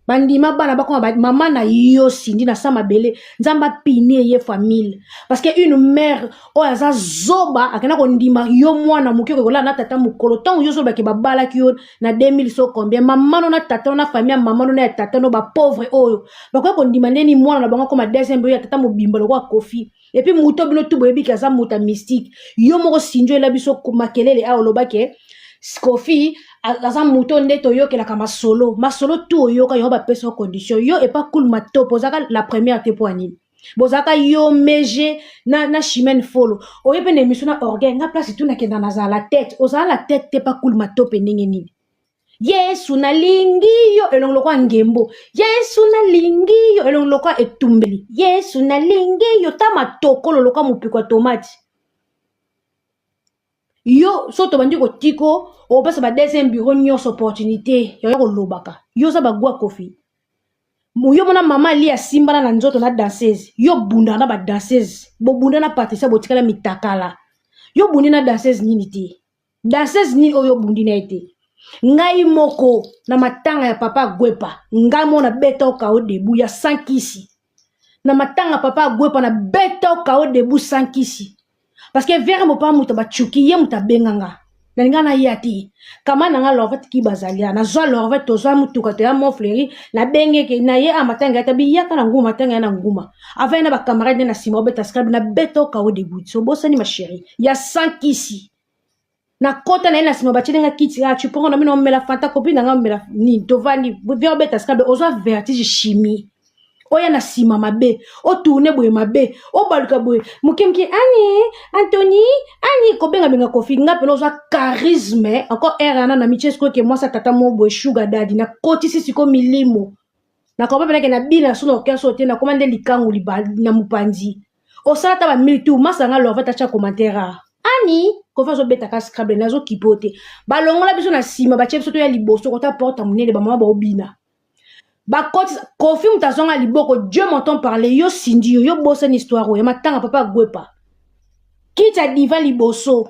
Bandima bana bakoma ba, mama na yo Cindy na sa mabele, Nzambe apine ye fois mille, parce que une mère oyo aza zoba akenda kondima yo mwana moke okolala na tata mokolo. Ntango yo ozolobake babalaki yo na 2000 so combien, mama no na tata no na famille ya mama no na ya tata no, bapauvre oyo bakoki kondima ndeni mwana na bango akoma deuxième oyo ya tata mobimba lokola Kofi? Et puis moto bino tu boyebi aza moto ya mystique. Yo moko Cindy oyela biso makelele awa, olobake Kofi aza moto nde toyokelaka masolo, masolo tu oyoka yango, bapesa yo condition yo epa cool matopo. Ozalaka la première te. Mpo ya nini bozalaka yo mege na Chimene Folo oye mpe na émission na orgueil? Nga place tu nakenda, nazala la tête. Ozala la tête te pa cool matope. Ndenge nini Yesu nalingi yo, elongo lokwa ngembo. Yesu nalingi yo, elongo lokwa etumbeli. Yesu nalingi yo, ta matokolo lokwa mopiko ya tomati. Yo so tobandi kotiko, opesa ba deuxième bureau nyonso opportunité ya kolobaka. Yo oza bagwa Kofi. Yo mona mama ali asimbana na nzoto na danseuse. Yo bundaka na badanseuse, bobunda na Patricia, botikala mitakala. Yo bundi na danseuse nini te? Danseuse nini oyo obundi na ye te? Ngai moko na matanga ya papa Agwepa, ngai moko nabeta okao debu ya sans kisi. Na matanga papa Agwepa, na beta okao debu sans kisi, parce que vere mopa moto bacuki ye, moto abenganga, nalinga naya te. Kama na nga Lorvet ki bazali nazwa Lorvet, tozwa mutuka, toya Montfleuri. Nabengeke na ye a matanga ya tabi yaka na nguma, matanga ya na nguma avai na bacamarade nde na nsima obeta scrab na beta okao debu. So bosani ma chérie ya sans kisi. Nakota na ye na nsima, batieli nga kiti. Ah, tu prends na mino, omela Fanta, copine na nga omela nini, tovandi, viens obeta scrab. Ozwa vertige chimie oya na nsima mabe, otourne boye mabe, obaluka boye moke moke. Ani Antony ani kobengabenga Kofi, nga mpena ozwa charisme encore ere wana na mitie sikoyo ke mwasi tata mo boye sugar daddy. Nakotisi sikoyo milimo, nakoma mpenake na bina so na orchestre oyo te, nakoma nde likangu na mopanzi. Osala ta bamille tour masanga. Lorvet atya commentaire a ani Kofi azobetaka scrable, nazokipe te. Balongola biso na nsima, batie biso toya liboso kota porte monene, bamama baobina, bakotisa Kofi, moto azwanga liboko. Dieu m'entend parler. Yo Cindy, yo yo bosani histoire oyo ya matanga papa Agwepa, kiti ya divan liboso,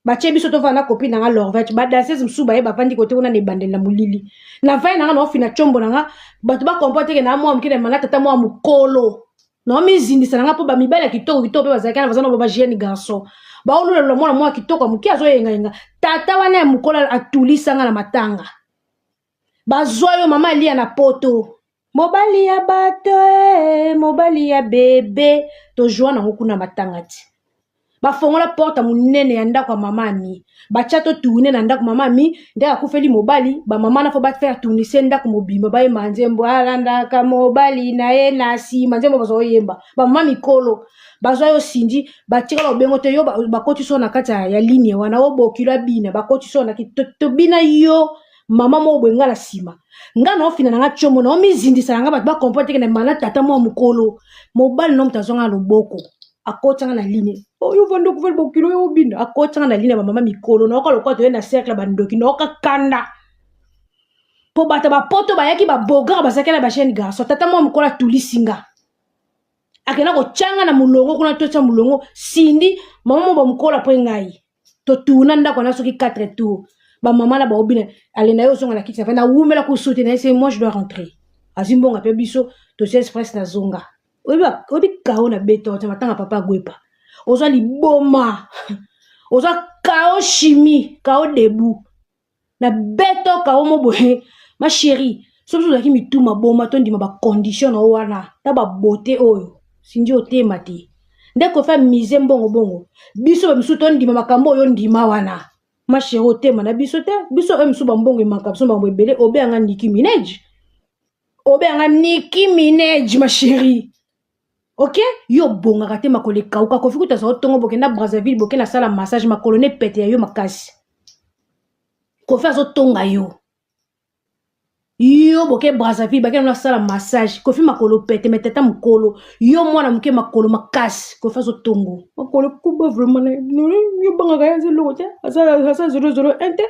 batie biso tovanda na copine na nga Lorvet. Badanseuse mosusu baye, bavandi kote kuna na ebandeli na molili. Navandi na nga, naofina tiombo na nga, bato bakomprendre teke na mwa moke na mana tata mwa mokolo, naomizindisa na nga mpo bamibali ya kitoko kitoko mpe bazalaki na baza na ba jeune garçon, baolulalola mwana mwa kitoko ya moke azoyengayenga. Tata wana ya mokolo atulisanga na matanga. Bazwa yo mama alia na poto, mobali ya bato e, mobali ya bebe, tozwa nango kuna matanga ti bafongola porte monene ya ndako ya mama Ami, batya totourne na ndako mama Ami nde akufeli mobali. Bamama na fo bafaire tourner ndako mobimba, bayemba nzembo alandaka mobali na ye na nsima, nzembo bazwa oyemba. Bamama mikolo bazwa yo Cindy, batikala obengo te. Yo bakoti so na kati ya ligne wana, oyo bokilo abina, bakoti so na tobina. Yo mama moko boye, nga na nsima, nga na ofina na nga tiomo, na omizindisa na nga, bato bacomprendre teke na mana tata mwa mokolo. Mobali no moto azwanga loboko, akotianga na ligne oyo vandi okufeli bokilo oyo obina, akotianga na ligne ya bamama mikolo. Naoka lokola toye na cercle ya bandoki, naoka kanda mpo bato bapoto bayaki, babogare bazalaki na bajeune garçon. Tata mwa mokolo atulisi nga, akenda kotyanga na molongo kuna, totya molongo. Cindy, mama mo bamokolo apres ngai, totourna ndako na soki 4 tour, bamama na baobina. Ale na ye ozonga na kiti, na nawumela kusu te, na ye se moi je dois rentrer. Azwi mbongo mpe biso tosia express na zonga. Oyebi kao na beto te, matanga papa Agwepa, ozwa liboma, ozwa kao chimie, kao debout na beto kao mo boye. Ma chérie, so biso ozalaki mitu maboma, tondima bacondition na yo wana na babote oyo Cindy otema te nde Kofi amise mbongo bongo. Biso bamisusu tondima makambo oyo ndima wana. Ma chérie, otema na biso te. Biso oyo misusu bambongo emaka biso makambo ebele. Obeyanga Nicki Minaj, obeyanga Nicki Minaj, ma chérie, ok? Yo obongaka te, makolo ekauka. Kofi kuta azala otongo, bokenda Brazzaville, bokenda asala massage, makolo ne pete ya yo makasi. Kofi azotonga yo, yo boke Brazzaville, bakenda no asala massage. Kofi makolo pete, me tata mokolo, yo mwana moke, makolo makasi. Kofi azotongo makolo kuba vraiment. Yo bangaka ye, aza eloko te, aza 001 te.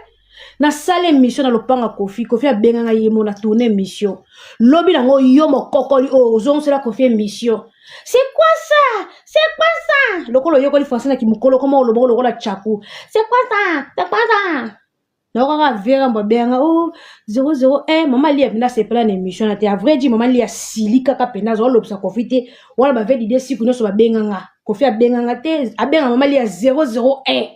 Nasala émission na lopanga Kofi. Kofi abenganga ye mo na tourne émission lobi nango. Yo mokokoli oyo ozongisela Kofi émission, c'est quoi ça? C'est quoi ça? Lokola oyokoli français na kimokolo, koma oloboko lokola tchaku. C'est quoi ça? C'est quoi ça? Nayoka kaka vera mbo abenga o oh, 001 mama lia mpenza asepela na émission na te. A vrai dire, mama lia asili kaka mpenza azolobisa Kofi te. Wana bave dide siku nyonso babenga nga, Kofi abenga nga te, abenga mama lia 001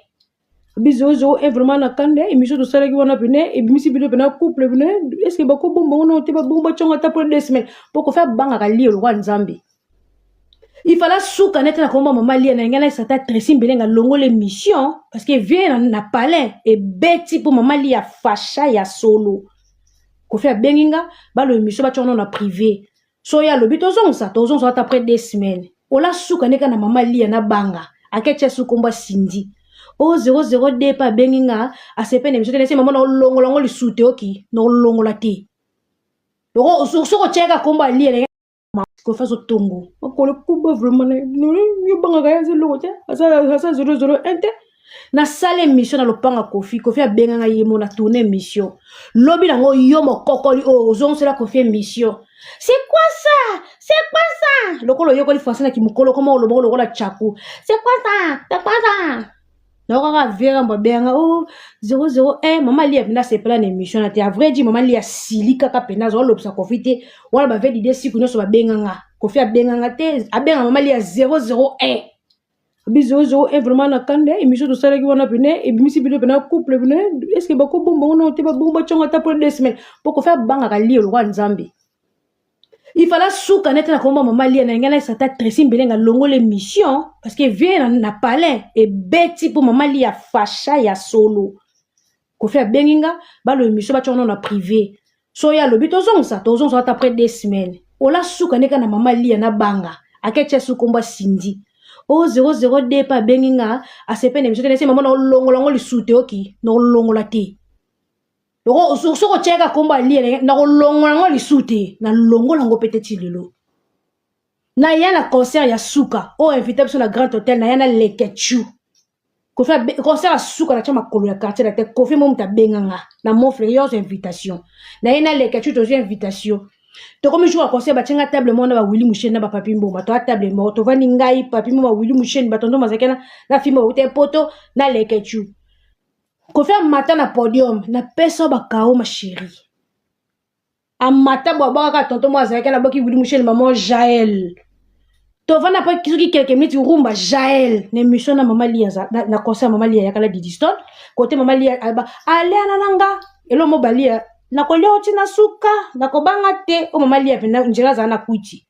abi 001. Vraiment na kanda, émission tosalaki wana pene ebimisi bino pena couple pene. Est ce que bakobomba ngo te? Babongo batyongo ata mpo 2 semaines, mpo Kofi abangaka lie lokwa Nzambe. Il fallait suka nete na komba mama lia na ngai nayesa ata Tracy Mbelenga longola émission, parce que vie na palin ebeti mpo mama lia fasha ya solo. Kofi abengi nga, balo émission batyongo na privé. So ye alobi tozongisa, tozongisa ata après 2 semaines. Ola suka ndeka na mama lia na banga aketia su kombo asindi o 002 mpe abengi nga, asepe na émission te. Nese mama na olongola ngo lisu te, oki na olongola te. Soki otiaka kombo alia, Kofi azotongo makolo kuba. Vraiment yo bangaka ye, aza eloko te, aza 001 te. Nasala émission na lopanga Kofi. Kofi abenganga ye mo na tourne émission lobi nango. Yo mokokoli oyo ozongisela Kofi émission, c'est quoi ça? C'est quoi ça? Lokola oyokoli français na kimokolo, koma olobango lokola tchaku. C'est quoi ça? C'est quoi ça? Nayoka kaka vera mbo abenga o oh, 001 mama lia mpenza asepela na émission na te. A vrai dire, mama lia asili kaka mpenza azolobisa Kofi te. Wana bave dide siku nyonso babenga nga, Kofi abenga nga te, abenga mama lia 001 abi 001. Vraiment na kanda, émission tosalaki wana pene ebimisi bino pena couple pene. Est ce que bakobomba ngo te? Babongo batyongo ata mpo 2 semaines, mpo Kofi abangaka lie lokwa Nzambe. Il fallait suka nete na komba mama lia na ngai nayesa ata Tracy Mbelenga longola émission, parce que vie na palin ebeti mpo mama lia fasha ya solo. Kofi abengi nga, balo émission batyongo na privé. So ye alobi tozongisa, tozongisa ata après 2 semaines. Ola suka ndeka na mama lia na banga aketia su kombo asindi o 002 mpe abengi nga, asepe na émission te. Nese mama na olongola ngo lisu te, oki na olongola te. Soki otiaka kombo alia, na kolongola ngo lisu te, nalongola ngo mpe te. Ti lelo naya na concert ya suka oyo invité biso na Grand Hôtel, naya na Lekechu Kofi. Concert ya suka natia makolo ya quartier na te. Kofi mo moto abenganga na mofle nyonso invitation naye na Lekechu, tozwi invitation. Tokomi jour ya concert, batianga table moko na bawili Musheni na bapapi Mboma. Toa table moko, tovandi ngai, Papi Mboma, Wili Musheni, batondo bazalaki na filme bauta poto na Lekechu. Kofi amata na podium, napesa bakao ma chérie, amata bo abwakaka tonton mo azalaki naboki Wili Musheni, mama Jael. Tovanda mpe soki quelques minutes, rumba Jael na émission na mama Lia na concert. Mama Lia ayaka na Didistone kote. Mama Lia aliana na nga elo mo balia nakolia oti na suka nakobanga te. O mama Lia mpenza nzela azala na kwiti,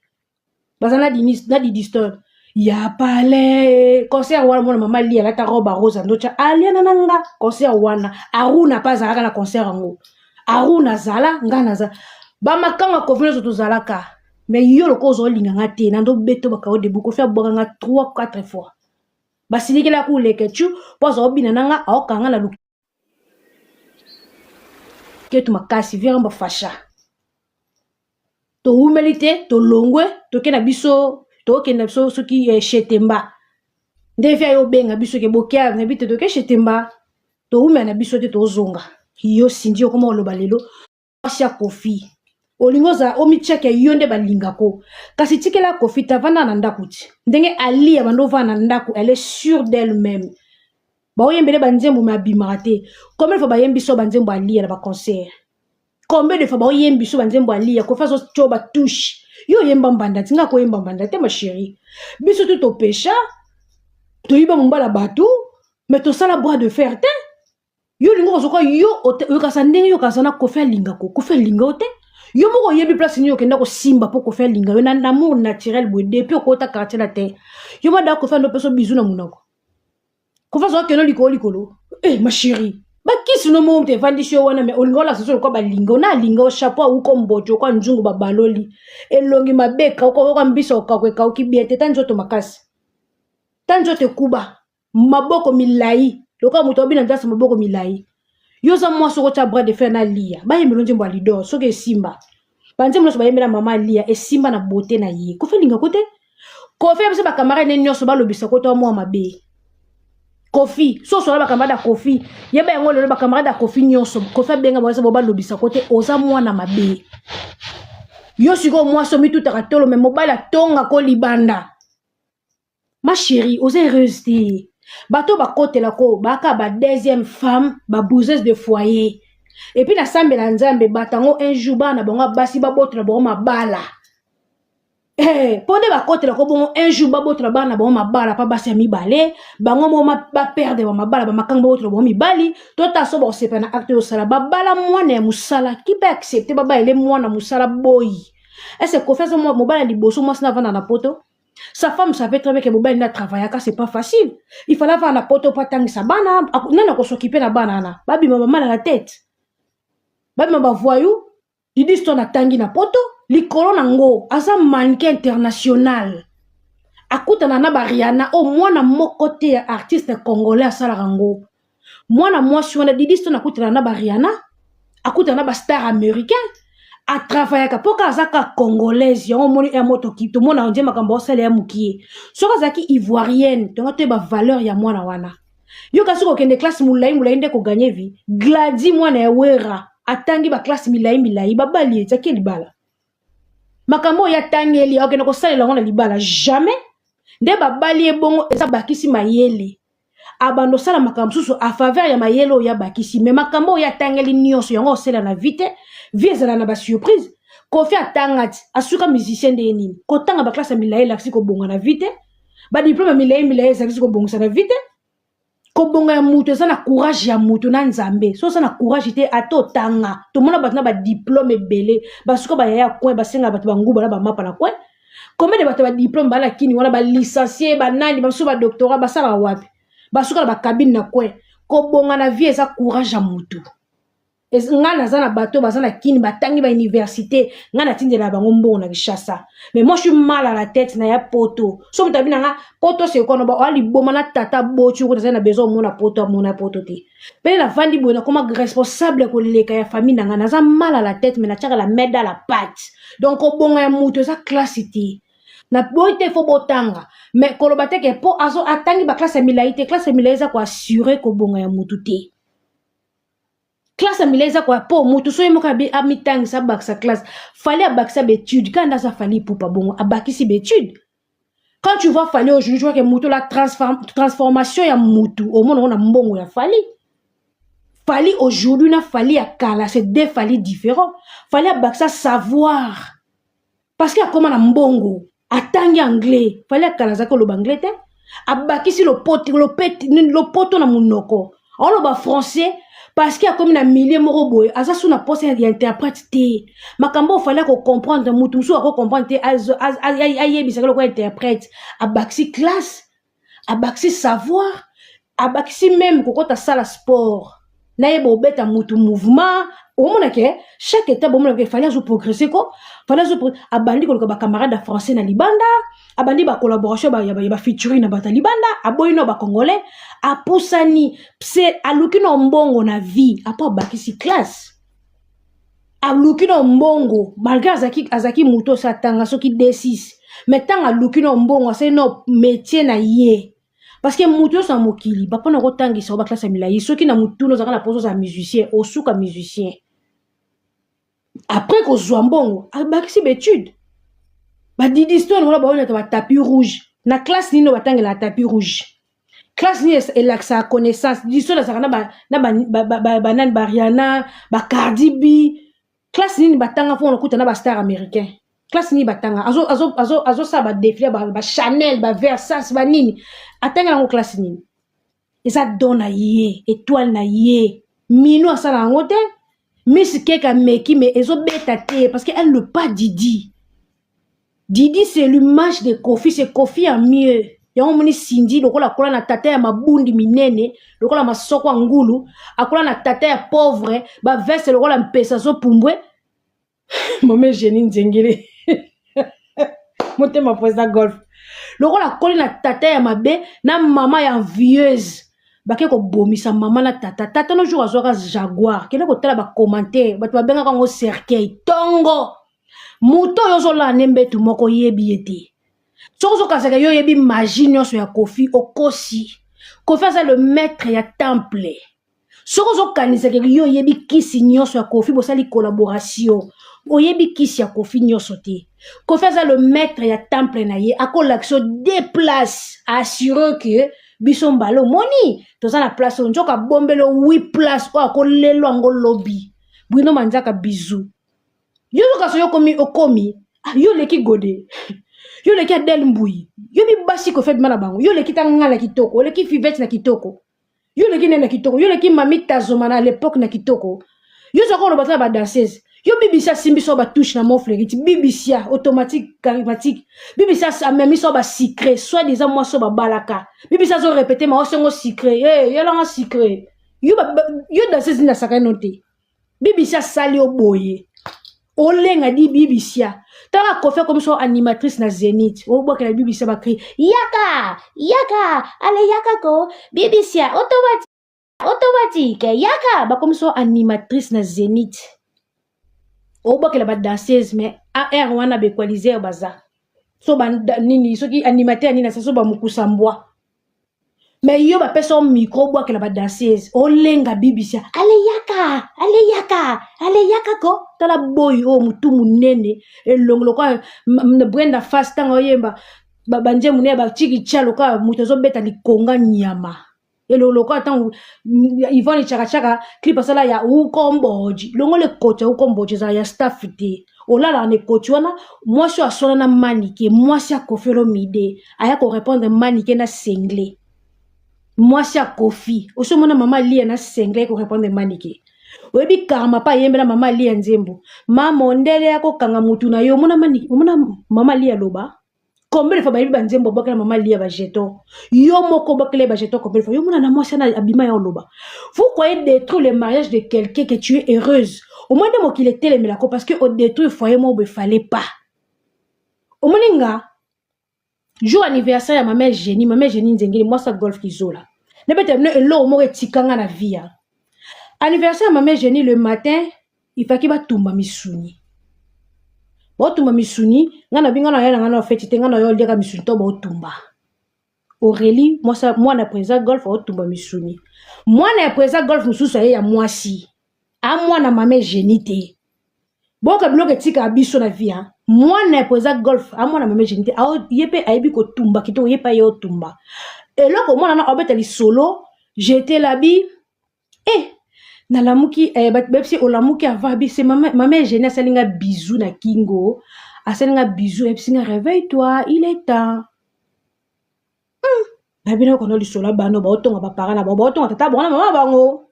baza na Didistone ya pale. Concert wana mona mama Lia alata robe rose, andotya aliana na nga. Concert wana Aruna mpe azalaka na concert yango. Aruna azala, nga naza, bamakanga Kofi nyonso tozalaka. Mais yo lokola ozolinga nga te, nando beto bakao debu. Kofi abwaka nga 3 4 fois, basilikela kuleke tu mpo aza obina na nga, aokanga na luketu makasi viramba fasha. Towumeli te, tolongwe, toke na biso, tokende na biso soki Shetemba nde vi ayo obenga biso ke bokia na bi te. Toke Shetemba, towumela na biso te, tozonga. Yo Sindi okoma oloba lelo mwasi ya Kofi, olingi ozala omitiaka yo nde balingako, kasi tikela Kofi te, avanda na ndako ti ndenge alia bando ovanda na ndako. Elle est sûre d'elle-même. Baoyembele banzembo me abimaka te. Combien de fois bayembi so banzembo alia na baconcert? Combien de fois baoyembi so banzembo alia? Kofi azotio batouche, yo oyemba mbanda ti nga koyemba mbanda te. Ma chérie, biso tu topesha, toyiba mobala bato, me tosala bras de fer te. Yo olingi kozoka yo oyokasa ndenge yokasa na Kofi alingako. Kofi alinga yo te. Yo moko oyebi place nini okenda kosimba mpo Kofi alinga yo na amour naturel boye. Depuis okota quartier na te, yo mada Kofi ando peso bizu na monoko. Kofi azwaka keno likolo likolo. Eh, ma chérie, bakisi no moko moto evandisi yo wana, me olinga olakisa so lokwa balinga na alinga yo. Chapeau awuko mboto okwa nzungu, babaloli elongi mabe, ekauka, oyoka mbisa okako ekauki bien te. Ta nzoto makasi, ta nzoto ekuba, maboko milai lokola moto abina nzasa, maboko milai. Yo oza mwasi, okotya bras de fer na lia bayembela nzembo ya Lidor. Soki esimba banzembo nyonso bayembela mama alia, esimba na bote na ye. Kofi alingako te. Kofi biso bacamarade ne nyonso balobisa ko to mwa mabe. Kofi so osola bacamarade ya Kofi, yeba yango lelo bacamarade ya Kofi nyonso, Kofi abenga bango bo balobisa ko te, oza mwana mabe. Yo sikoyo mwasi omitutaka tolo, me mobali atongako libanda. Ma chérie, oza heureuse te. Bato bakotela ko baka ba deuxième femme, ba briseuse de foyer. Et puis nasambela Nzambe bato yango un jour bana bango basi babotola bango mabala. Mpo nde bakotela ko bongo un jour babotola bana bango mabala pa basi ya mibale, bango mo baperdre bamabala, bamakango babotola bango mibali. Tota so bakosepela na acte osala babala mwana ya mosala ki mpe accepte babayele mwana mosala boyi. Ese Kofi aza mobali ya liboso mwasi na avanda na poto? Sa femme savait très bien que mobali nde atravaillaka, c'est pas facile, il fallait avanda na poto mpo atangisa bana. Nani akosokipe na bana wana? Babima bamala na tete, babima bavoyou. Didi Stone atangi na poto, likolo nango aza mannequin international, akutana na bariana oyo mwana moko te ya artiste congolais asalaka yango. Mwana mwasi wana Didi Stone akutana na bariana, akutana na bastar américain, atravaillaka mpo kaka aza kaka congolaise. Yango omoni ya motoki tomona nde makambo osala ya mokie. Soki azalaki ivoirienne, tonga toyeba valeur ya mwana wana. Yo kasi kokende classe molai molai nde kogagner vie. Gladi, mwana ya Wera, atangi baclasse milai milai, babali etiaki libala. Makambo oyo atangeli akende kosalela yango na libala? Jamais. Nde babali ye bongo, eza bakisi mayele, abanda osala makambo mosusu a faveur ya mayele oyo abakisi. Mais makambo oyo atangeli nyonso yango osala na vie te. Vie ezala na basurprise. Kofi atanga ti asuka musicien nde ye nini? Kotanga baclasse ya milai elakisi kobonga na vie te. Badiplôme ya milai milai ezalakisi kobongisa na vie te. Kobonga ya moto eza na courage ya moto na Nzambe. So oza na courage te, ata otanga. Tomona bato na badiplôme ebele basuka bayaya coin, basengaka bato banguba na bamapa na coin. Combien de bato badiplôme baa na kini wana, balicencie, banani, bamosusu badoctorat, basalaka wapi? Basuka na bacabine na coin. Kobonga na vie eza courage ya motu. Nga naza na bato baza na kini, batangi bauniversité, nga natindela bango mbongo na Kinshasa. Mais moi, je suis mal à la tête na ya poto. So moto abi na nga poto sekono ba oya liboma na tata boti oko. Nazali na besoin omona poto, amona poto te. Pene navandi boye, nakoma responsable koleka ya famille na nga. Naza mal à la tête, mais natiaka la main dans la pâte. Donc kobonga ya moto eza classe te. Na boyi te, fo botanga, mais koloba te ke mpo atangi baclasse ya milai te. Classe ya milai eza koassure kobonga ya motu te. Classe ya milai eza kwa mpo motu so ye moko amitangisa, abakisa classe. Fally abakisa baétude kaka nde aza Fally Ipupa bongo, abakisi baétude. Quand tu vois Fally aujourd'hui, tu vois ke motu la transformation ya mutu omona ngo na mbongo ya Fally. Fally aujourd'hui na Fally ya kala, c'est deux Fally différents. Fally abakisa savoir parce que akóma na mbongo, atangi anglais. Fally ya kala azalaki koloba anglais te. Abakisi lopoto na monoko, aoloba français parce que akomi na milieu moko boye, aza su na posa ya interprète te. Makambo oyo Fally akocomprendre, motu mosusu akocomprendre te, ayebisaki lokola interprète. Abakisi classe, abakisi savoir, abakisi même kokota sala sport, nayeba obeta mutu mouvement. Omona ke chaque étape, omona ke Fally azoprogresse ko. Fally azo abandi koluka bacamarade ya français na libanda, abandi bacollaboration ya bafeaturing na bato ya libanda, aboyi no bacongolais, apusani pse, aluki no mbongo na vie. Apo abakisi classe, aluki no mbongo malgré azalaki motu oso atanga soki d6. Mais ntango aluki no mbongo, asali no métier na ye, parce que motu nyonso na mokili bapona kotangisa o baclasse ya milai. Soki na motuna ozalaka na poso ozala musicien, osuka musicien. Après kozwa mbongo, abakisi baétude. Badidi Stone wana baonata batapis rouge na classe nini? Oyo batangela tapis rouge, classe nini elakisaka connaissance? Didi Stone azalaka na banani, bariana, bacardi B. Classe nini batanga mpo nakuta na bastar américain? Classe nini batanga? Azosala badéfilé, bachanel, baversas, banini, atanga yango classe nini? Eza don na ye, étoile na ye. Mino asala yango te. Miss Keke ameki, mais ezobeta te parce que elle le pas Didi. Didi, c'est l'image de Kofi, c'est Kofi en mieux. Yango omoni Cindy lokola akola na tata ya mabundi minene lokola masoko ya ngulu, akola na tata ya pauvre, baveste lokola mpesa azopumbwe. Mama Genie Nzengele, motema président golf, lokola akoli na tata ya mabe na mama ya envieuse, bake kobomisa mama na tata. Tata no jour azwaka Jaguar, kende kotala bacommentaire, bato babengaka yango cercueil. Ntongo moto oyo ozolala ne mbetu moko, oyebi ye te. Soki ozokasaka yo oyebi magie nyonso ya Kofi, okosi. Kofi aza le maître ya temple. Soki ozokanisaka yo oyebi kisi nyonso ya Kofi, bosali collaboration, oyebi kisi ya Kofi nyonso te. Kofi aza le maître ya temple na ye, akolakisa yo deux places, assure que Biso mbala omoni toza na place oyo, nzoka abombeli wi place oyo akolelwa yango lobi. Bruno Manzaka bisous. Yo zoka so yo okomi okomi ah, yo oleki Gode, yo oleki Adele Mbuyi, yo bibasi kofi abima na bango, yo oleki ta nga na kitoko, oleki Fivette na kitoko, yo oleki nene na kitoko, yo oleki Mami Tazoma na l'époque na kitoko. Yo ozalaka koloba ta na badanseuse, yo bibisi asimbi so batouche na mont-fleuri ti bibisia automatique charismatique, bibisi amemi so basucré, soit disant mwasi oyo babalaka, bibisi azorepete ma osengo sucré, hey, yelanga sucré. Yo, yo danseuse nini asaka ino te, bibisi asali yo boye, olenga di bibisia. Tala Kofi akomi so animatrice na Zénith, obwakela bibisia bacri yaka yaka, ale yaka ko bibisia automatique automatique yaka, bakomi so animatrice na Zénith, obwakela badanseuse. Mais ar wana baequaliser baza so ba nini, soki animateur nini asa so bamokusa mbwa. Mais yo bapesa yo micro, obwakela badanseuse, olenga bibisia, ale yaka, ale yaka, ale yaka ko. Tala boyi oyo motu monene, elongo lokola Brenda Face ntango oyemba banzembo ne batiki tia lokola moto azobeta likonga nyama, elongo lokola ntango Ivone Chakachaka clip asala ya ukomboji. Longola ekoti ya ukomboji, ezala ya staff te, olalaka na ekoti wana. Mwasi oyo aswana na Manike, mwasi ya Kofi Olomide, aya korépondre Manike na sengle. Mwasi ya Kofi osi omona mama Lia na sengle korépondre Manike? Oyebi karma pa ayembela mama Lia nzembo ma mondele ya kokanga mutu na yo. Omona Manike, omona mama Lia aloba combien de fois? Bayebi banzembo obwakela mama Lia bajeton, yo moko obwakela ye bajeton combien de fois? Yo mona na mwasi ana abima ya oloba. Vous croyez détruire le mariage de quelqu'un que tu es heureuse? Omoni nde mokili etelemelako parce que odétruire foyer moko boye, fallait pas. Omoni nga jour anniversaire ya mama Eugénie, mama Eugénie Nzengeli, mwasi ya Golf Kizola, nabeta bino eloko moko etikanga na vie ya anniversaire ya mama Eugénie. Le matin ifaki batumba misuni, baotumba misuni. Ngai na binga na ya na ngai na feti te, ngai na yo oliaka misuni to baotumba. Aurélie, mwana ya président Golf, aotumba misuni. Mwana ya président Golf mosusu aye ya mwasi, amwana mama Eugénie te. Boyoka biloko etikaka biso na vie. Mwana ya président Golf, amwana mama Eugénie te, ye mpe ayebi kotumba kitoko, ye mpe aye otumba eloko. Mwana na aobeta lisolo, jete labi eh, nalamuki eh, bayebisi olamuki avant abi se mama, mama Eugénie asali nga bisou na kingo, asali nga bisou, ayebisi nga: "Réveille toi, il est temps." Bayebi na kono lisolo ya bano baotonga baparent na bango, baotonga tata bango na mama bango.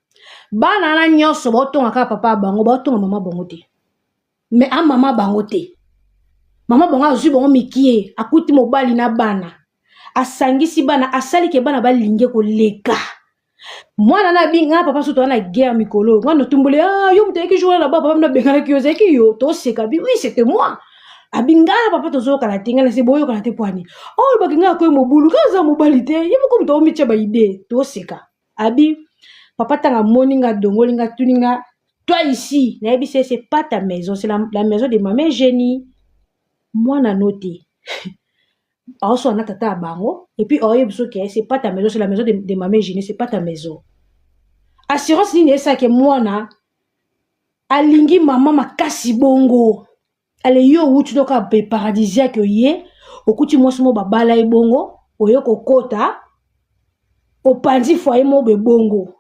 Bana wana nyonso baotonga kaka papa bango, baotonga mama bango te. Mais amama bango te, mama bango azwi bango mikie, akuti mobali na bana, asangisi bana, asali ke bana balingi koleka. Mwana na binga papa so toza na guerre mikolo, mwana otumboli: "Ah, yo moto ayaki jour là-bas, papa nabenganaki yo, ezalaki yo." Toseka bi: "Oui, c'était moi." Abinga papa tozoyokana te. Ngai nase boyokana te poani oyo olobaki ngai akoyi mobulu, kaka aza mobali te, ye moko moto aomitia baide. Toseka abi papa ntango amoni nga, adongoli nga, tuni nga: "Toi ici?" Nayebi se: "C'est pas ta maison, c'est la maison de mama Génie." Mwana no te aoswana na tata ya bango, et puis aoyebi soki c'est pas ta maison, c'est la maison de mama Génie, c'est pas ta maison. Assurance nini esalaki mwana alingi mama makasi bongo? Ale yo owuti noka pe paradisiaque, oye okuti mwasi mo babala ye bongo, oye kokota, opanzi foyer mo boye bongo.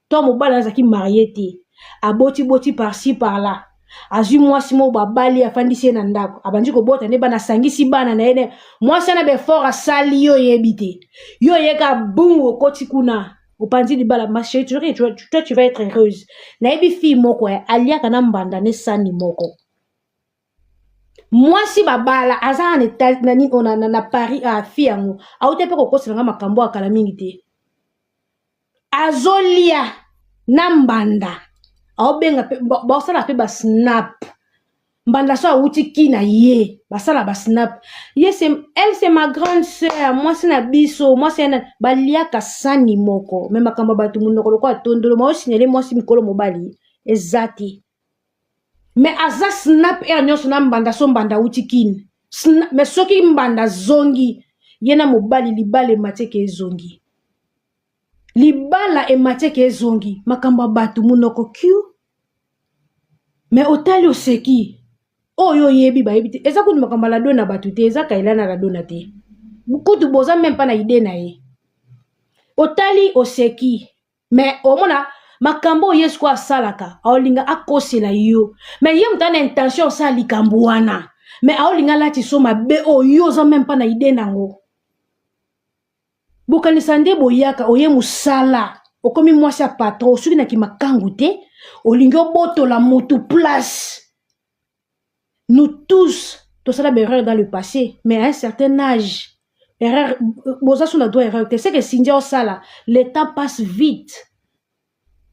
To mobali azalaki marié te, abotiboti par-ci par-là, azwi mwasi moko babali, afandisi ye na ndako, abandi kobota nde bana, asangisi bana na ye ne mwasi wana. Befort asali yo oyebi te, yo oyeka bungu, okoti kuna, opanzi libala. Ma chérie, toi tu vas être heureuse. Nayebi fille moko aliaka na mbanda ne sani moko, mwasi babala, aza na, na, na, na, na Paris. Ah, fille yango auti mpe kokosela nga makambo akala mingi te, azolia na mbanda, aobenga mpe baosala mpe basnap. Mbanda so awuti kina ye, basala basnap ye. Elle, c'est ma grande sœur, mwasi na biso, mwasi yana baliaka sani moko. Me makambo ya bato, monoko lokola tondolo, maosignale mwasi mikolo mobali eza te. Me aza snap aire nyonso na mbanda so mbanda awuti kini. Me soki mbanda azongi, ye na mobali, libala ematieke ezongi, libala ematieke ezongi. Makambo ya bato, monoko q. Me otali, oseki oyo oyebi bayebi te. Eza kutu makambo ya lado na bato te, eza kaila na ladona te, kutu boza même mpa na idée na ye. Otali, oseki, mais omona makambo oyo ye sikoyo asalaka, aolinga akosela yo, mais ye moto ana intention osala likambo wana, mais aolinga alati so mabe oyo yo oza même mpa na idée nango. Bokanisa nde boyaka oye mosala, okomi mwasi ya patron, osoki na kimakangu te, olingi obotola motu place. Nous tous tosala baerreur dans le passé, mais à un certain âge, erreur boza so na droit erreur te. C'est que Cindy osala, le temps passe vite.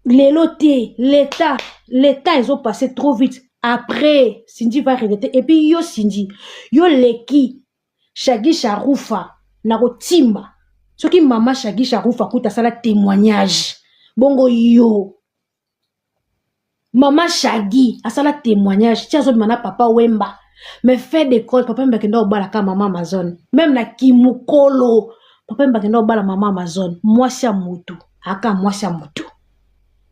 Lelo te, l'état ezopasse trop vite. Après, Cindy va regretter. Et puis yo Cindy, yo leki Shagi Sharufa na kotimba. Soki mama Shagi Sharufa kuta asala témoignage bongo, yo mama Shagi asala témoignage ti azobima na Papa Wemba, mais fait d'école, Papa Wemba akenda kobalaka mama Amazon. Même na kimokolo, Papa Wemba akenda kobala mama Amazon. Mwasi ya motu aka mwasi ya motu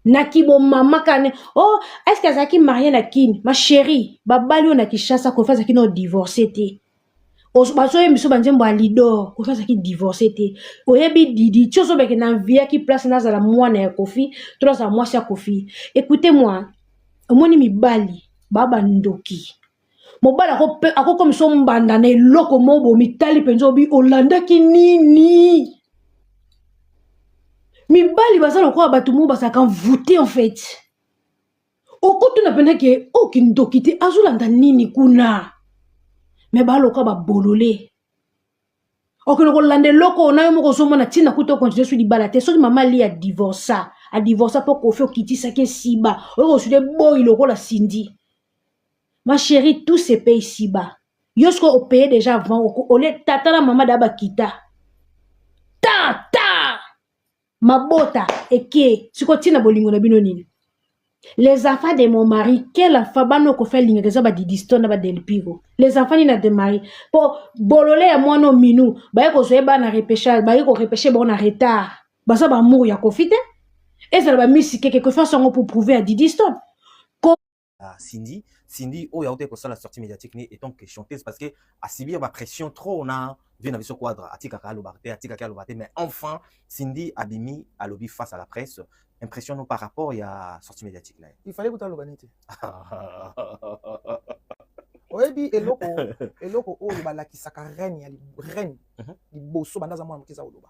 na kibomama kane. Oh, est ce que azalaki marié na Kini? Ma chérie, babali oyo na Kinshasa, Kofi azalaki na divorce te. Bazoyemba biso banzembo ya Lidor, Kofi azalaki divorce te. Oyebi didi ti ozobeke na nviaki place nazala mwana ya Kofi to nazala mwasi ya Kofi. Écoutez moi, omoni mibali baa bandoki. Mobali akokomisa mbanda na eloko moko, bomitali mpenza, obi olandaki nini. Mibali baza lokola bato moko bazalaka envoûté en fait. Okotuna mpena ke oyo kindoki te, azolanda nini kuna? Me baloka babolole, okende kolanda eloko oyo na yo moko ozomona ntina kuta okontinue so libala te. Soki mama ali adivorsa, adivorsa mpo Kofi okitisaki esiba, oyo kosude boyi lokola Cindy. Ma chérie, tout se paye ici-bas. Yo soki opaye déjà avant, olie tata na mama da bakita ta ta mabota eke. Sikoyo ntina bolingo na bino nini? Les enfants de mon mari, quel enfant? Bana okofi alingaka eza badidiston na badelpiro. Les enfants nini na de mari? Mpo bolole ya mwana minu baye kozwa ye bana repêchage, baye korepêche bango na retard. Baza bamour ya Kofi te, ezala bamisi keke Kofi asango pour prouver ya Didiston. Ah, Cindy, Cindy oyo auti kosala sortie médiatique ni étant que chanteuse, parce que a subir ba pression trop na vie na biso Quadra, atikaka aloba te, atikaka aloba te, mais enfin Cindy abimi, alobi face à la presse. Impression no par rapport ya sortie médiatique na ye? Il fallait kuta aloba nini te. Oyebi eloko oyo balakisaka reine ya reine liboso banda aza mwana moke eza koloba.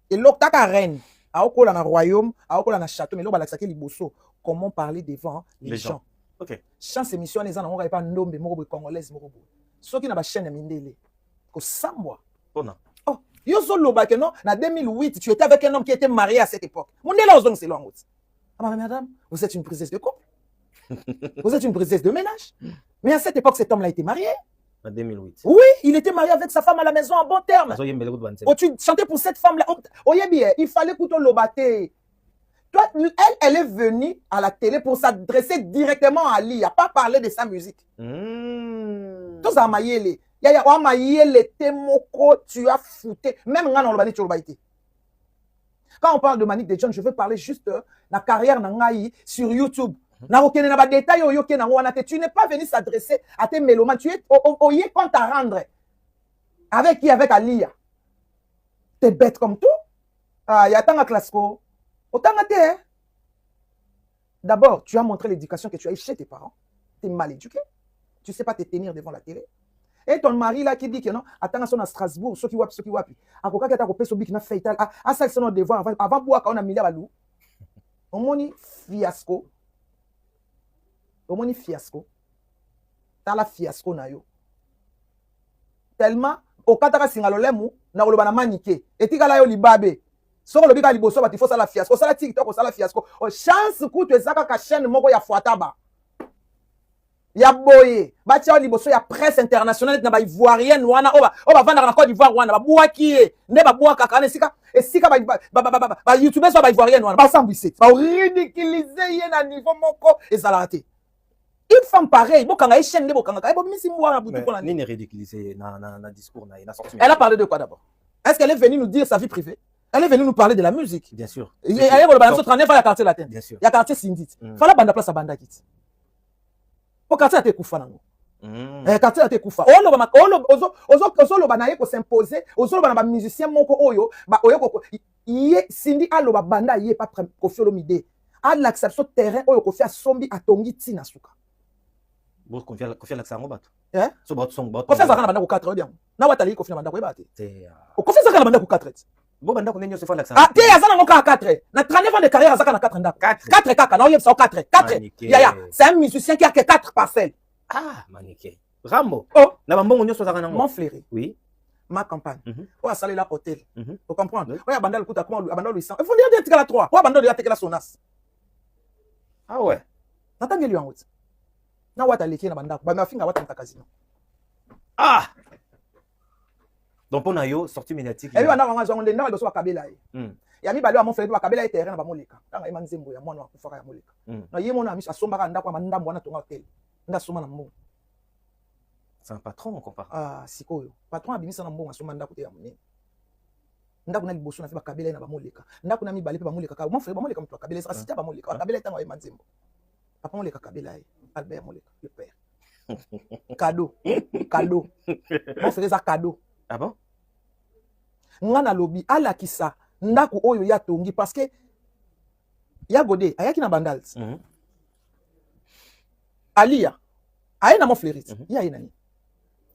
Eloko kaka reine aokola na royaume, aokola na château, mais eloko balakisaki liboso, comment parler devant les Les gens. gens. Chance, émission wana eza nango kaka epa ndombe moko boye, congolaise moko boye. Soki na bachaîne ya mindele, kosambwa. Mpona Oh, yo ozoloba ke non, na 2008 tu étais avec un homme qui était marié à cette époque. Mondele ozongisela yango ti: ah mais madame, vous êtes une princesse de couple, vous êtes une princesse de ménage, mais à cette époque cet homme là était marié. Na 2008? Oui, il était marié avec sa femme à la maison en bon terme. Azoyembele kutu banzembo. Oh, tu chantais pour cette femme là. Oyebi, eh, il fallait kuto loba te. Toi, elle, elle est venue à la télé pour s'adresser directement à Ali, à pas parler de sa musique. Toza mayele. Ya ya wa mayele te moko, tu as fouté. Même nga na loba neti oloba te. Quand on parle de Manick de John, je veux parler juste la carrière na ngai sur YouTube. Na okende na ba détail oyo ke nango wana te. Tu n'es pas venu s'adresser à tes mélomanes. Tu es oye compte à rendre. Avec qui? Avec Alia. T'es bête comme tout. Ah, ya tanga classico. Otanga te, hein? D'abord, tu as montré l'éducation que tu as eu chez tes parents. Tu es mal éduqué. Tu ne sais pas te tenir devant la télé. Et ton mari là qui dit que non, attends, son à Strasbourg, ce qui wapi, ce qui wapi. Akoka kata ko peso bik na feital, a ça son devoir avant boire on a milia balou. Omoni fiasco. Omoni fiasco. Tala fiasco na yo. Tellement okataka singa lolemu na koloba na manike etikala yo libabe. Soki olobi kaka liboso bato, il faut osala fiasco, osala TikTok, osala fiasco. Oh, chance kutu eza kaka chaîne moko ya fwataba ya boye batia yo liboso ya presse internationale na baivoirienne wana oyo bavandaka na Côte d'Ivoire wana, babwaki ye nde babwakaka wana esika bayoutubeurs oyo baivoirienne wana basambwise, baridiculize ye na niveau moko ezalaka te. Une femme pareille, bokanga ye chaîne nde bokangaka ye, bobimisi mbwa na butu mpona nini? Nini ridiculiser na discours na ye, na sortie? Elle a parlé de quoi d'abord? Est-ce qu'elle est venue nous dire sa vie privée? Elle est venue nous parler de la musique. Bien sûr. Aye koloba na biso 39 ya Quartier Latin. Bien sûr. Ya quartier Sindit. Fala banda place abandaki ti po quartier ate ekufa nango. Eh, quartier ate ekufa. Oloba ozoloba na ye kos'impose, ozoloba na bamusicien moko oyo oyo. Ye Cindy aloba banda ye pa Koffi Olomide alakisa biso terrain oyo Koffi asombi atongi ti na suka. Bo Koffi Koffi alakisa yango bato. Eh? So bato songo bato. Koffi azalaka na bandako 4 oyebi yango. Na wata aleki Koffi na bandako oyebaka te. Te. Ah. Koffi azalaka na bandako 4. Bo bandako nde nyonso alakisa. Ah te aza nango kaka 4. Na 39 ans de carrière azalaka na 4 ndako. 4 kaka na oyebisa yo 4. 4. Yaya, c'est un musicien qui a que 4 parcelles. Ah, Manike. Rambo. Oh. Na bambongo nyonso azalaka nango. Mon Fleury. Oui. Ma campagne. Oyo asalela hôtel. O comprendre? Oui. Oyo abanda lokuta akoma abanda Louis 100. Il faut dire atikala 3. Oyo abanda atikala Sonas. Ah ouais. Natangeli yango ti. Na wata aleki na bandako. Ba mafinga wata mta casino. Ah. Donc pona yo sortie médiatique. Ebi bandako yango azwango nde ndako liboso bakabela ye. Ya mibale ya Mon Fleury bakabela ye terrain na bamoleka. Tanga ye ma nzembo ya mwana akufaka ya moleka. Na ye mona miso asombaka ndako ya mandambo wana tonga hotel. Nda asomba na mbongo. C'est un patron on compare. Ah sikoyo patron abimisa na mbongo asomba ndako te ya monene. Ndako na liboso na fe bakabela ye na bamoleka. Ndako na mibale pe bamoleka kaka. Mon frère bamoleka moto akabela ye sika bamoleka. Bakabela ye ntango ayema nzembo. Papa moleka kabela ye. Albert moleka le père. Cadeau. Cadeau. Mon frère eza cadeau. Ah bon? Nga nalobi alakisa ndako oyo ya tongi parce que ya Godé ayaki na Bandals. Alia aye na Mon Fleury. Ye aye na nini?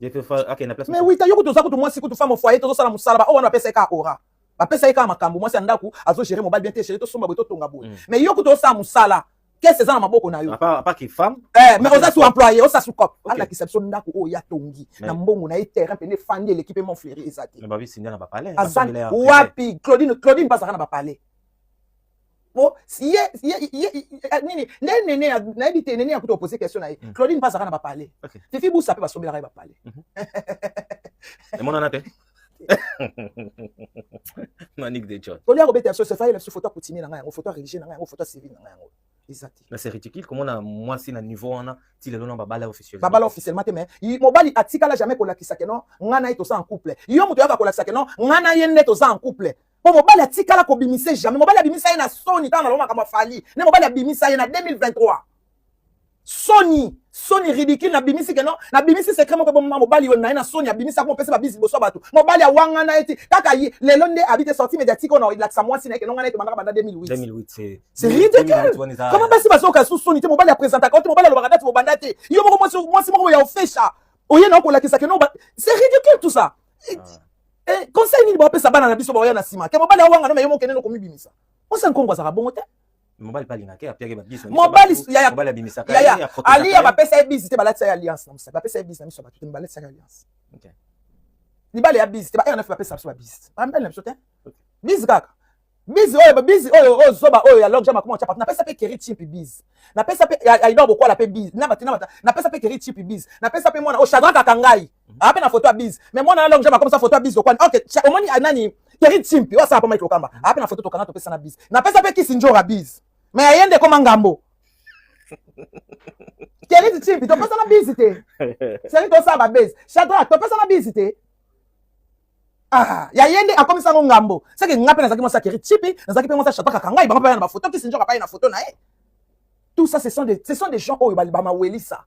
Mais oui, yo kutu oza kutu mwasi kutu femme au foyer tozosala mosala ba oyo wana bapesa ye kaka aura. Bapesa ye kaka makambo mwasi ya ndako azogérer mobali bien te chéri tosomba boye totonga boye. Mais yo kutu osala mosala kese eza na maboko na yo. À part qui femme. Eh, mais oza sous employé, oza sous cop. Alakisa biso ndako oyo ya tongi na mbongo na ye terrain pene fandi eleki pe Mon Fleury eza te. Mais babi sinda na ba palais. Aza wapi Claudine Claudine bazaka na ba palais. Po ye ye ye nini nde nene nayebi te nene ya kuta opose question na ye. Claudine bazaka na ba palais. Fifi Busa pe basombelaka ye ba palais. Emonana te. Manique de John. Tolia kobeta biso se faye biso photo coutumier na ngai yango, photo religieux na ngai yango, photo civil na ngai yango. Eza te. Mais c'est ridicule comment na mwasi na niveau wana ti lelo na babala officiellement. Babala officiellement te mais mobali atikala jamais kolakisa ke non nga na ye toza en couple. Yo moto yaka kolakisa ke non nga na ye nde toza en couple. Po mobali atikala kobimise jamais. Mobali abimisa ye na soni tanga na makambo Fally. Ne mobali abimisa ye na 2023. Soni, soni ridicule na bimisi ke non, na bimisi secret moko bomama mobali yo na ye na soni abimisa ko pesa ba bisi liboso bato. Mobali awanga na ye ti kaka ye lelo nde abite sortie médiatique on ilakisa mwasi na ye ke non nga na ye tobandaka banda 2008. 2008 c'est ridicule. Comment basi bazoka sous soni te mobali apresentaka te mobali alobaka date bobanda te. Yo moko mwasi mwasi moko ya ofesha. Oye na kolakisa ke non c'est ridicule tout ça. Eh, conseil nini bapesa bana na biso baoya na nsima ke mobali awanga no me yo mokende no komibimisa. Mwasi ya nkongo azalaka bongo te. Mobali pa alingaka ye apiaki ba biso. Mobali yaya mobali abimisaka yaya Alia bapesa ye bisi te balatisa ye alliance na mosaka bapesa ye bisi na miso ya bato te balatisa ye alliance. Okay. Libala ya bisi te ba R9 bapesa biso ba bisi. Ba mibali na biso te. Bisi kaka. Bisi oyo bisi oyo oyo zoba oyo ya Lord Jama kuma chapa napesa pe Kerry Chimpi bisi. Napesa pe Aidor Bokwala pe bisi. Na bato na bato napesa pe Kerry Chimpi bisi. Napesa pe mwana o Shadrach Akangai. Ah pe na photo ya bisi. Mais mwana na Lord Jama comme ça photo ya bisi okwani. OK, omoni nani Kerry Chimpi oyo asala pa Mike Lokamba. Ah pe na photo tokanga topesa na bisi. Napesa pe Kisi Njora bisi. Mais ayende koma ngambo. Kerry Chimpi topesa na bisi te. Seri tosala ba base. Shadrach topesa na bisi te. Ah, ya yende akomisa ngo ngambo. Seke nga pe nazalaki mwasi ya Kerry Chimpi, nazalaki pe mwasi ya Shadrach Akangai, bango pe baya na ba photo Kisi Njora pa na photo na ye. Tout ça ce sont des gens oyo ba mawelisa.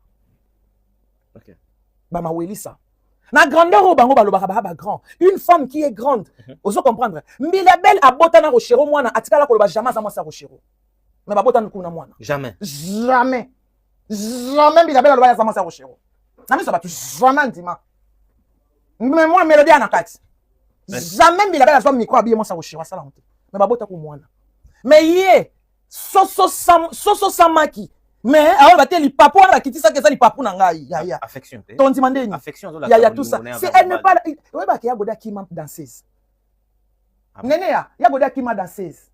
Okay. Ba mawelisa. Na grandeur oyo bango balobaka ba ba grand. Une femme qui est grande, ozo comprendre. Mbila Belle abota na Rochero mwana atikala koloba jamais aza mwasi ya Rochero. Mais babota kuna mwana. Jamais. Jamais. Jamais Mbila Belle aloba aza mwasi ya Rochero. Na miso bato jamais ndima. Mais moi mélodie na kati. Jamais Mbila Belle azwa micro abiye mwasi ya Rochero asala honte. Mais babota ku mwana. Mais ye soso sam soso samaki. Mais awa bate lipapu wana bakitisaka eza lipapu na ngai yaya. Affection te. Tondima ndeni. Affection azola. Yaya tout ça. C'est elle n'est pas oyeba ke ya Godé akima danseuse. Nene ya ya Godé akima danseuse.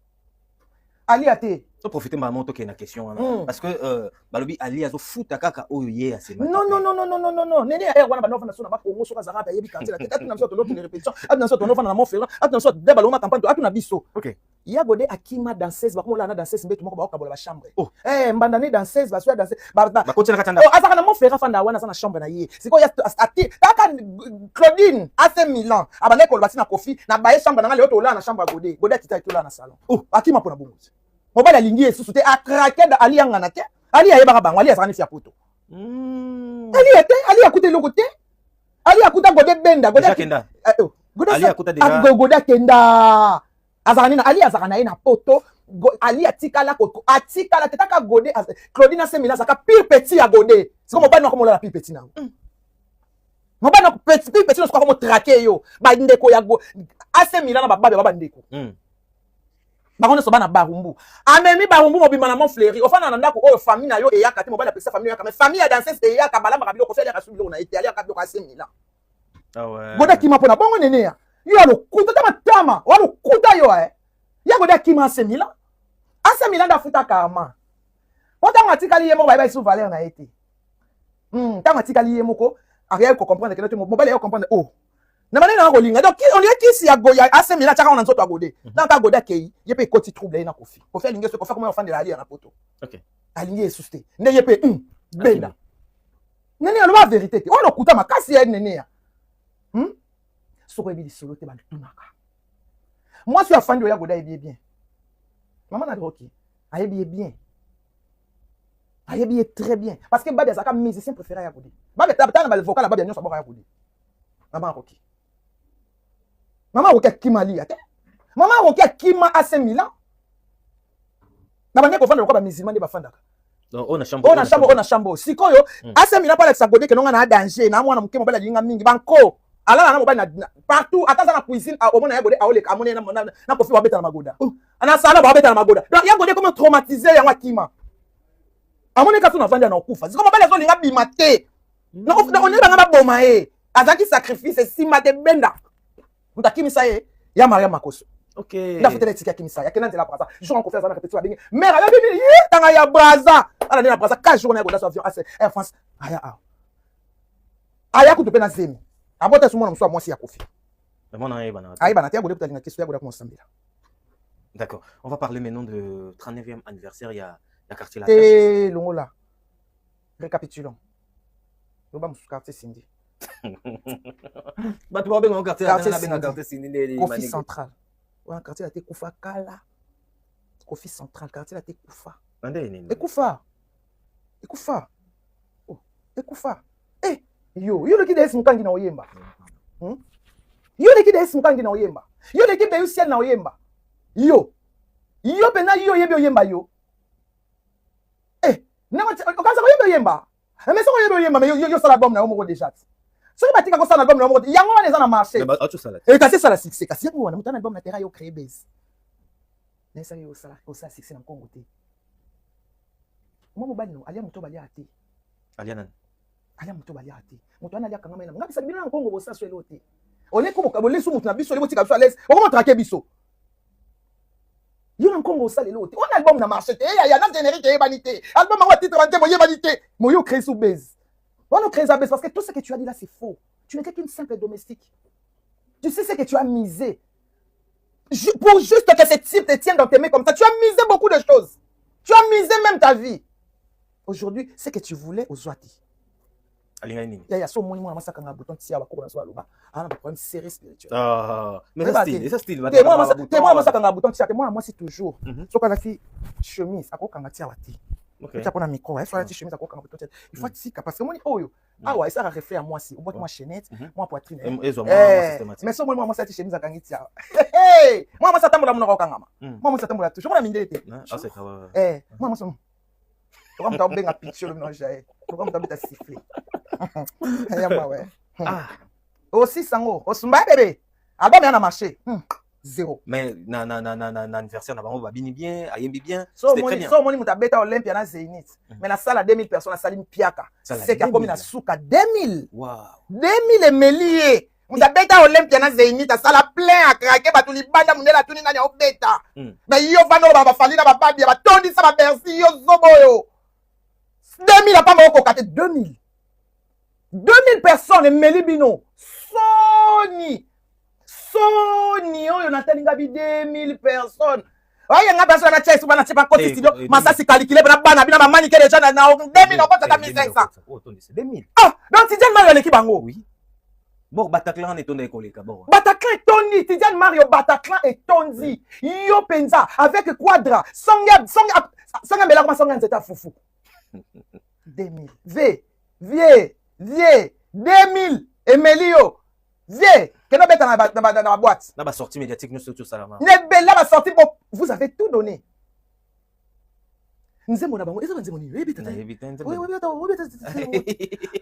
Ali ate. To profiter maman to na question wana parce que balobi Ali azo futa kaka oyo ye asema. Non non non non non non non. Nene ya wana bando fana sona ba Congo soka zarata yebi quartier la tête. Atuna biso to l'autre répétition. Atuna biso to no fana na Montferrand. Atuna biso de baloma campagne atuna biso. OK. Ya Godé akima danseuse bakomola na danseuse mbetu moko baokabola ba chambre. Oh. Eh mbanda ne danseuse baswa danseuse ba ba bakotela katanda. Oh azaka na Montferrand fanda wana za na chambre na ye. Siko ya ati kaka Claudine AC Milan abandaki koloba tina Kofi na baye chambre na nga leo tola na chambre ya Godé. Godé akita tola na salon. Oh. Akima pona bongo. Mobali alingi ye susu te a craquer da Ali yanga na te. Ali ayebaka bango Ali azaka ni fia poto. Ali ate Ali akuta eloko te. Ali akuta Godé benda Godé akenda. Godé Ali akuta déjà. Godé akenda. Azalaka nini? Ali azalaka na ye na poto. Ali atikala atikala te taka Gode. Claudine Asemila azalaka pire petit ya Gode. Siko mobali nako molala pire petit nango. Mobali nako petit pire petit nako motraquer yo. Bandeko ya Asemila na bababe ba bandeko. Bango nyonso bana Barumbu. Amemi Barumbu mobima na Mont Fleury. Ofanda na ndako oyo famille na yo eyaka te, mobali apesa famille eyaka, mais famille ya danseuse eyaka, balambaka biloko, Kofi aliaka su biloko na ye te, aliaka biloko Asemila. Ah ouais. Gode akima mpona bongo nene ya yo alokuta ta matama walokuta yo eh. Ya Gode akima Asemila. Asemila nde afuta karma. Po ntango atikali ye moko, bayeba esu valeur na ye te. Ntango atikali ye moko, akayaki kocomprendre kende te, mobali ayaki comprendre, oh, na banene nanga kolinga. Donc on dirait kisi ya goya Asemila atiaka na nzoto ya Gode. Ntango kaka Gode akei, ye mpe ekoti trouble ye na Kofi. Kofi alingi so Kofi akomi ofandela Ali ya na poto. Alingi ye susu te nde ye mpe benda nene aloba vérité te. Oyo lokuta makasi ya nene ya Soki oyebi lisolo te, batunaka mwasi oyo afandi oyo ya Gode ayebi ye bien. Mama na Roki ayebi ye bien, ayebi ye très bien, parce que Babi azalaka musicien préféré ya Gode. Babi tala na bavocal ya Babi nyonso aboka ya Gode. Mama Akoki, mama Akoki akima Alia te. Mama Akoki akima AC Milan na bandeko kofanda lokola bamusulman nde bafandaka. Donc, oyo na chambre. Oyo na chambre, oyo na chambre. Sikoyo AC Milan mpo alakisa Gode ke nonga na danger na mwana moke, mobali alinga mingi banko alala na mobali partout, ata aza na cuisine, omona ya Gode aoleka, amoni ye na Kofi babeta na magoda, na salon babeta na magoda. Donc ya Gode comme traumatisé yango, akima, amoni kasi navandi na okufa. Sikoyo mobali azolinga bima te, onebanga baboma ye, azalaki sacrifice esimba te. Benda moto akimisa ye ya Maria Makoso. Ndafutela etiki akimisa ye, akenda nzela Braza. Jour Kofi aza na répétition, babengi mare, ayebi nini ye tanga ya Braza ala nde na Braza 4 jours na ya Goda avion ase Air France aya awa, aya kutu mpe na zemi, abota su mwana mosusu ya mwasi ya Kofi. Mwana ayebana. Ayebana te. Ya Gode kutu alinga keso ya Goda komosambela. D'accord. On va parler maintenant de 39e anniversaire. Il y a quartier La Te, longola, récapitulons, loba mosusu. Quartier Cindy. Bato babenga quartier. Quartier Nabenga Cindy. Quartier Cindy nde Kofi Manike. Central wana, quartier la te ekufa kala. Kofi Central, quartier la te ekufa. Na nde nini? Ekufa, ekufa, oh, ekufa. Eh, yo yo leki DS mokangi na oyemba, Yo leki DS mokangi na oyemba, yo leki Beusiel na oyemba, yo yo mpena yo oyebi oyemba yo. Eh, okanisa koyebi oyemba, mais soki oyebi oyemba, mais yo osala album na yo moko déjà ti. Soki batika kosala album na yo moko te, yango wana eza na marché. Mais atosala te. Eh, kasi esala succès, kasi yango wana moto ana album na terrain, yo créer base na esala yo osala osala succès na nkongo te. Mwa mobali no alia moto baliaka te. Alia nani? Alia moto baliaka te. Moto wana aliaka ngama ye na nga bisa bino na nkongo bosaso elo te. Oleko bolesu moto na biso, ole botika biso alese, okomotrake biso. Yo na nkongo osala elo te, wana album na marché te, eyaya na générique eyebani te, album yango batitre banzembo eyebani te. Moyo créé sous base wana, ocréé sa base, parce que tout ce que tu as dit là, c'est faux. Tu n'étais qu'une simple domestique. Tu sais ce que tu as misé pour juste que ce type te tienne dans tes mains comme ça? Tu as misé beaucoup de choses, tu as misé même ta vie. Aujourd'hui, ce que tu voulais, ozwati. Alingai nini? Yaya, so omoni mwana mwasi akanga bouton tia bakoko na so, aloba aza na baproblème sérieux spirituel. Ah, mais Oyeba eza te. style, eza style. Te, mwana mwasi akanga bouton tia te. Mwana mwasi toujours, soki alati chemise, akokanga tia awa te. Tia mpona micro, so alati chemise, akokanga bouton tia te. Il faut atika, parce que omoni oyo awa esaka reflet ya mwasi, obwaki mwa chaînette, mwa poitrine. Ezwa mwa systématique. Mais so omoni mwana mwasi alati chemise, akangi tia, mwana mwasi atambola, monoko okangama. Mwana mwasi atambola toujours, mwana mindele te. Ah, c'est ça, ouais. Eh, mwana mwasi loka moto abenga picture, lobi na jaye loka moto abeta sifflet ya mawe. Ah, Aussi sango osumba bébé, album ya na marché, zéro. Mais na anniversaire na bango, babini bien, ayembi bien. So C'était très omoni bien. so omoni moto abeta Olympia na Zénith, mais nasala 2000 personnes, asali mpiaka. Sala Seke akomi na 2000. suka 2000. Wow. 2000 emeli ye. Moto abeta Olympia na Zénith, asala plein, akrake bato libanda, mondele atuni nani aobeta. Mais yo vanda oloba bafali na bababia batondisa baBercy, yo zobo oyo 2000 apamba okoka te. 2000, 2000 personnes emeli bino. Soni, soni oyo natalinga bi 2000 personnes oyenga personne na tia bana tie bakoti studio, masasi calculé bana bana bina bamanike déjà na 2000 okotaka 1500. Oh, tondisa 2000. Ah, donc Tidiane Mario aleki bango. Oui. Bon, Bataclan etonda ekoleka bon. Bataclan etondi. Tidiane Mario, Bataclan etondi. Yo mpenza avec Quadra, songe songe songe, melaka masonge ya nzete ya fufu. 2000 v vie vie 2000 emeli yo vie. Kende obeta na ba na ba boîte. Na ba sortie médiatique nyonso tosalama. Na ebele ba sortie bo vous avez tout donné. Nzembo na bango eza ba nzembo nini? Oyebi tata. Nayebi te nzembo. Oyebi tata, oyebi tata.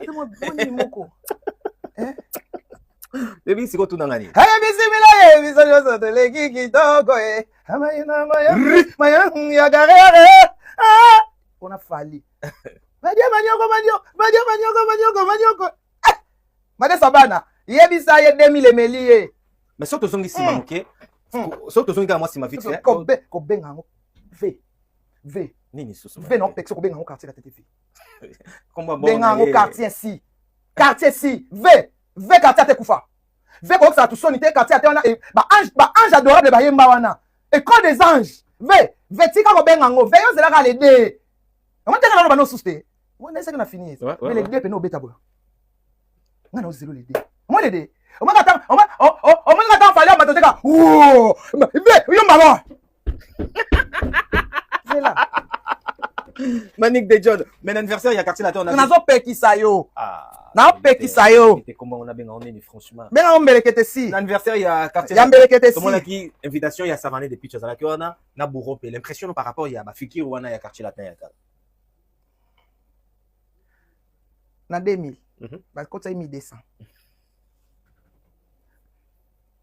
Ata mwa nini moko. Eh? Ebi siko tuna ngani. Haya bisimila ye biso nyonso toleki kitoko e. Amayina maya maya ya garere. Ah! Pona Fally. Badia manyoko manyoko, badia manyoko manyoko manyoko. Ah! Madesa bana, yebisa ye 2000 emeli ye. Mais soki tozongi nsima moke, soki tozongi kaka mwa nsima vite fait. Kobenga yango V. V. Nini susu? V na opekisa kobenga yango quartier la TTV. Benga yango quartier si. Quartier si. V. V quartier ate kufa. V kokisa tusoni te quartier ate wana ba ange ba ange adorable ba yemba wana. École des anges. V. V tika kobenga yango. V yo zelaka les deux. Yango teka naloba no susu te. Wana esaki na fini. Mais les deux pene obeta boya. Nga na ozelo les deux. Moi les deux. Omoni ata omoni ata fali amato teka. V yo mama. Zela. Manick de John, mais l'anniversaire ya quartier latin on a Nazopekisa yo. Ah. Naopekisa yo. Kombo on a benga nini franchement. Benga ngo mbelekete si. L'anniversaire ya quartier ya mbelekete si. Tomonaki invitation ya Savane de Pitch azalaki wana na Bourro pe l'impression par rapport ya ba fikir wana ya quartier latin ya kala. Na 2000. Bakotisa ye 1200.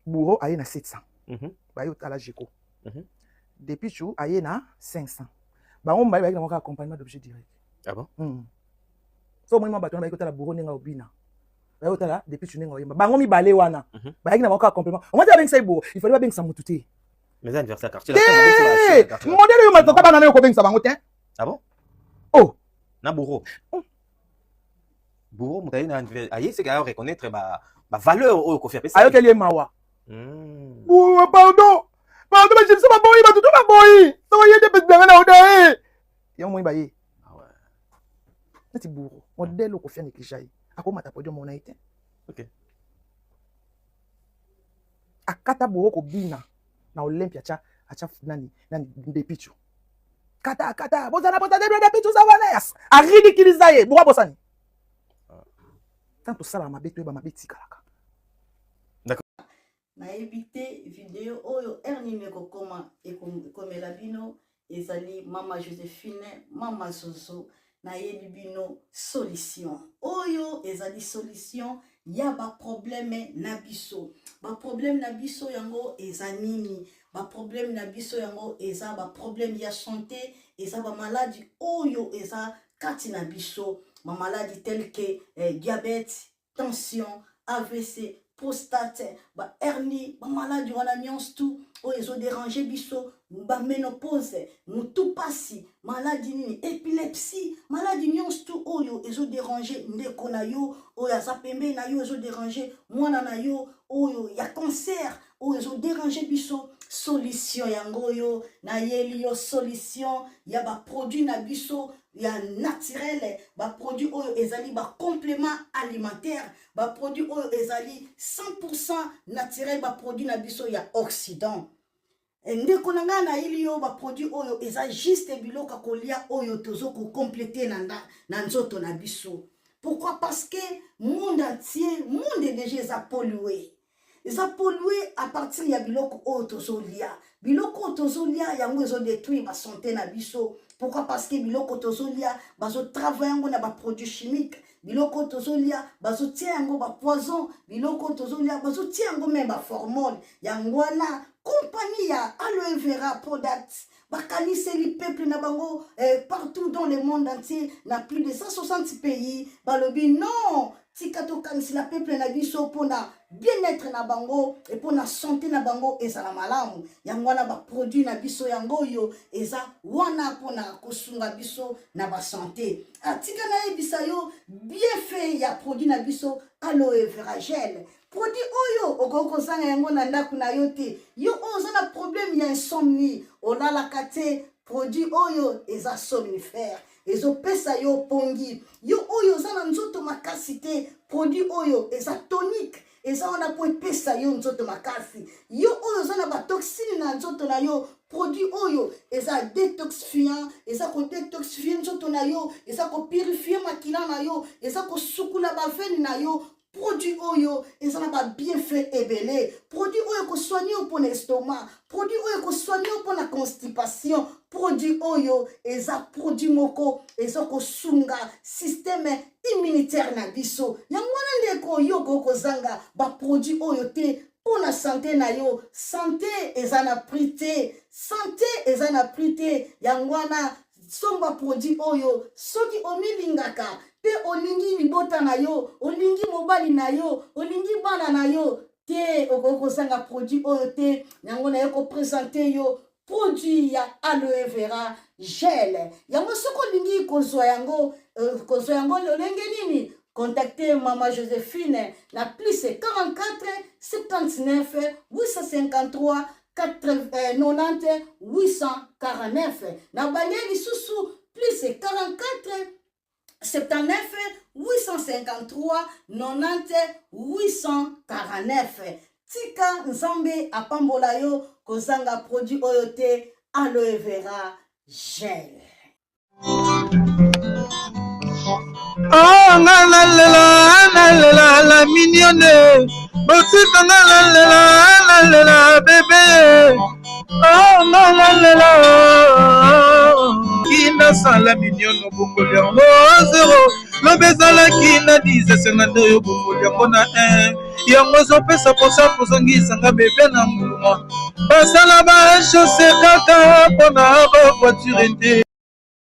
Bourreau aye na 700. Baye otala Jeko. Depuis chu aye na 500. Bango mibale bayaki na moko accompagnement d'objet direct. Ah bon? So omoni mwa bato wana bayaki kotala Bourreau ndenge obina. Bayaki kotala depuis chu ndenge oyemba. Bango mibale wana bayaki na moko complément. Omoni te babengisa ye Bourreau, il fallait babengisa mutu te. Mais anniversaire quartier. Te! Modèle oyo matoka bana nayo kobengisa bango te. Ah bon? Oh. Na Bourreau. Bourreau moto aye na aye seke ayo reconnaître ba ba valeur oyo Koffi apesa. Ayokeli ye mawa. Bourreau pardon. Pardon ba biso baboyi bato to baboyi. Soko ye te pesi nanga na oda ye. Yango moi baye. Ah ouais. Neti Bourreau, modèle oyo Koffi a négligea ye. Akomata podium mona ye te. OK. Akata Bourreau kobina na Olympia acha acha nani nani Depichu. Kata kata bozana bozana Depichu za wana a ridiculisa ye. Bourreau bosani. Tant tosala mabe toyeba mabe tikalaka. Nayebi te video oyo heure nini ekokoma ekomela bino ezali mama Josephine mama Zozo nayebi bino solution oyo ezali solution ya ba problème na biso ba problème na biso yango eza nini ba problème na biso yango eza ba problème ya santé eza ba maladi oyo eza kati na biso ba maladi tel que eh, diabète tension avc prostate ba hernie ba maladi wana nyonso tu oyo ezo déranger biso ba ménopause mutu pasi maladi nini epilepsie maladi nyonso tu oyo ezo déranger ndeko na yo oyo aza pembeni na yo ezo déranger mwana na yo oyo ya cancer oyo ezo déranger biso solution yango oyo nayeli yo solution ya ba produit na biso ya naturel ba produit oyo ezali ba complément alimentaire ba produit oyo ezali 100% naturel ba produit na biso ya occident ndeko na ngai nayeli yo ba produit oyo eza juste biloko ya kolia oyo tozo ko complete na, na nzoto na biso. Pourquoi? Parce que monde entier, monde déjà eza pollué. Eza pollué à partir ya biloko oyo tozolia. Biloko oyo tozolia yango ezo détruire ba santé na biso. Pourquoi? Parce que biloko tozolia bazo travailler yango na ba produits chimiques. Biloko oyo tozolia bazotia yango ba poison. Biloko oyo tozolia bazotia yango même ba formol. Yango wana compagnie ya Aloe Vera Products bakaniseli peuple na bango eh, partout dans le monde entier na plus de 160 pays balobi non tika tokanisela peuple na biso mpona bien-être na bango e mpona santé na bango ezala malamu. Yango wana ba produit na biso yango oyo eza wana mpona kosunga biso na ba santé. Atika nayebisa yo bienfait ya produit na biso Aloe Vera Gel. Produit oyo okoki kozanga yango na ndako na yo te. Yo oyo oza na problème ya insomnie, olalaka te, produit oyo eza somnifère, ezopesa yo pongi. Yo oyo oza na nzoto makasi te, produit oyo eza tonique, eza wana po epesa yo nzoto makasi. Yo oyo oza na ba toxine na nzoto na yo, produit oyo eza détoxifiant, eza ko détoxifier nzoto na yo, eza ko purifier makila na yo, eza kosukula ba veine na yo. Produit oyo eza na ba bienfait ebele. Produit oyo ekosoigne yo mpo na estomac, produit oyo ekosoigne yo mpo na constipation. Produit oyo eza produit moko eza kosunga système immunitaire na biso. Yango wana ndeko, yo okoki kozanga ba produit oyo te mpo na sante na yo. Sante eza na prix te, sante eza na prix te. Yango wana somba produit oyo soki omilingaka mpe olingi libota na yo, olingi mobali na yo, olingi bana na yo te, okoki kozanga produit oyo te. Yango naye kopresente yo produit ya aloe vera gel. Yango soki olingi kozwa yango, kozwa yango lolenge nini? Contacte mama Josephine na plus 44 79 853 90 849. Na bange lisusu plus 44 79 853 90 849. Tika Nzambe apambola yo, kozanga produit oyo te, aloe vera gel. Oh, nga nalela nalela la mignonne, botika nga nalela nalela bebe. Oh, nga nalela kinasala mignonne, obongoli yango zero, lobi ezalaki na 10, esenga nde oyo obongoli yango na 1. Yango ezopesa mposa kozongisa nga bebe na nguluma. Basala ba chausse kaka mpona ba voiture te.